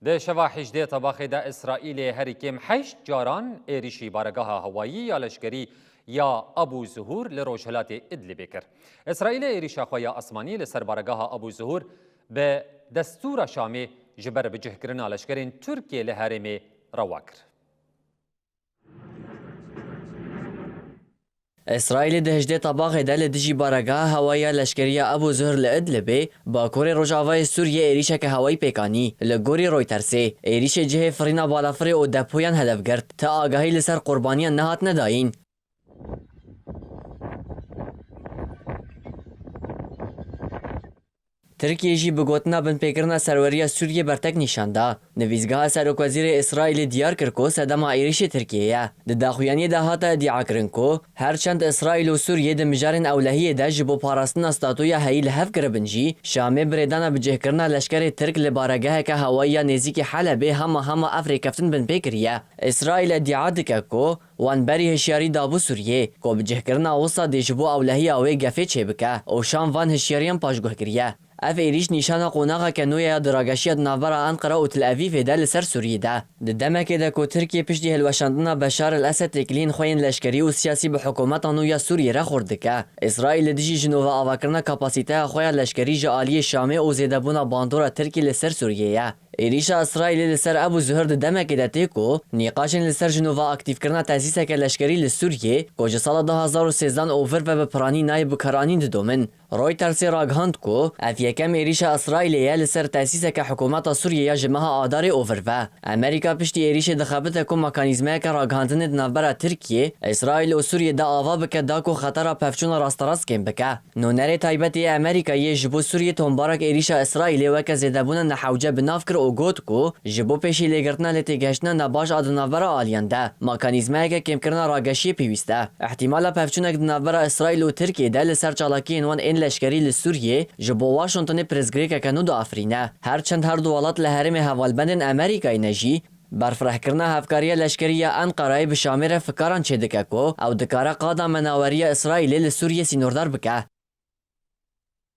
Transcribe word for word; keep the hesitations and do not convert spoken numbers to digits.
Di şeva hejdê Tebaxê de Îsraîlê herî kêm heşt caran êrîşî baregeha hewayî ya leşkerî ya Abu Zuhur li rojhilatê Idlibê kir. Îsraîlê êrîşa xwe ya asmanî li ser baregeha Abu Zuhur bi destûra Şamê ji ber bicihkirina leşkerên Tirkiyê li herêmê rewa kir. Îsraîlê di hejdê Tebaxê de li dijî baregeha hewayî ya leşkerî ya Abu Zuhr li Idlibê, bakurê rojavayê Sûriyê êrîşeke hewayî pêk anî. Li gorî Reutersê, êrîşê cihê firîna balafirê û depoyan hedef girt. Ti agahî li ser qurbaniyan nehatine dayîn. Tirkiye jî bi gotina binpêkirina serweriya Sûriyê bertek nîşan da. Nivîsgeha Serokwezîrê Îsraîlê diyar kir ku sedema êrîşê Tirkiyê ye. Di daxuyaniyê de hate îdiakirin ku her çend Îsraîl û Sûriyê di mijarên ewlehiyê de ji bo parastina statuya heyî li hev kiribin jî, Şamê bi rêdana bicihkirina leşkerê Tirk li baregeheke hewayî ya nêzîkî Helebê hema hema ev rêkeftin binpê kiriye. Îsraîl îdia dike ku wan berî hişyarî dabû Sûriyê, ku bicihkirina wisa dê ji bo ewlehiya wê gefê çêbike û Şam van hişyariyan paşguh kiriye. Ev êrîş nîşana qonaxeke nû ye ya dirageşiya di navbera Enqera û Tel Evîvê de li ser Sûriyê de. Di demekê de ku Tirkiye piştî hilweşandina Beşar el Esed têkiliyên xwe yên leşkerî û siyasî bi hikûmeta nû ya Sûriyê re xurt dike, Îsraîl li dijî ji nû ve avakirina kapasîteya xwe ya leşkerî ji aliyê Şamê û zêdebûna bandora Tirkiyê li ser Sûriyê ye. Êrîşa Îsraîlê li ser Ebû Zuhir di demekê de tê ku nîqaşên li ser ji nû ve aktîfkirina tesîseke leşkerî li Sûriyê, ku ji sala du hazar û sêzdeh û vir ve bi piranî nayê bikaranîn, didomin. Reutersê ragihand ku ev yekem êrîşa Îsraîlê ye li ser tesîseke hikûmeta Sûriyê ya ji meha Adarê û vir ve. Amerîka piştî êrîşê dixebite ku mekanîzmayeke ragihandinê di navbera Tirkiye, Îsraîl û Sûriyê de ava bike da ku xetera pevçûna rasterast kêm bike. Nûnerê taybet ê Amerîkayê ji bo Sûriyê tombarek êrîşa Îsraîlê weke zêdebûna nehewce bi nav kir û got ku ji bo pêşî lêgirtina lêtêgihiştina nebaş a di navbera aliyan de, mekanîzmayeke kêmkirina rageşiyê pêwîst e. Îhtîmala pevçûnek di navbera Îsraîl û Tirkiyê de li ser çalakiyên wan ên leşkerî li Sûriyê ji bo Washingtonê pirsgirêkeke nû diafirîne. Her çend her du welat li herêmê hevalbendên Amerîkayê ne jî, berfirehkirina hevkariya leşkerî ya Enqerayê bi Şamê re fikaran çêdike ku ew dikare qada menaweriya Îsraîlê li Sûriyê sînordar bike.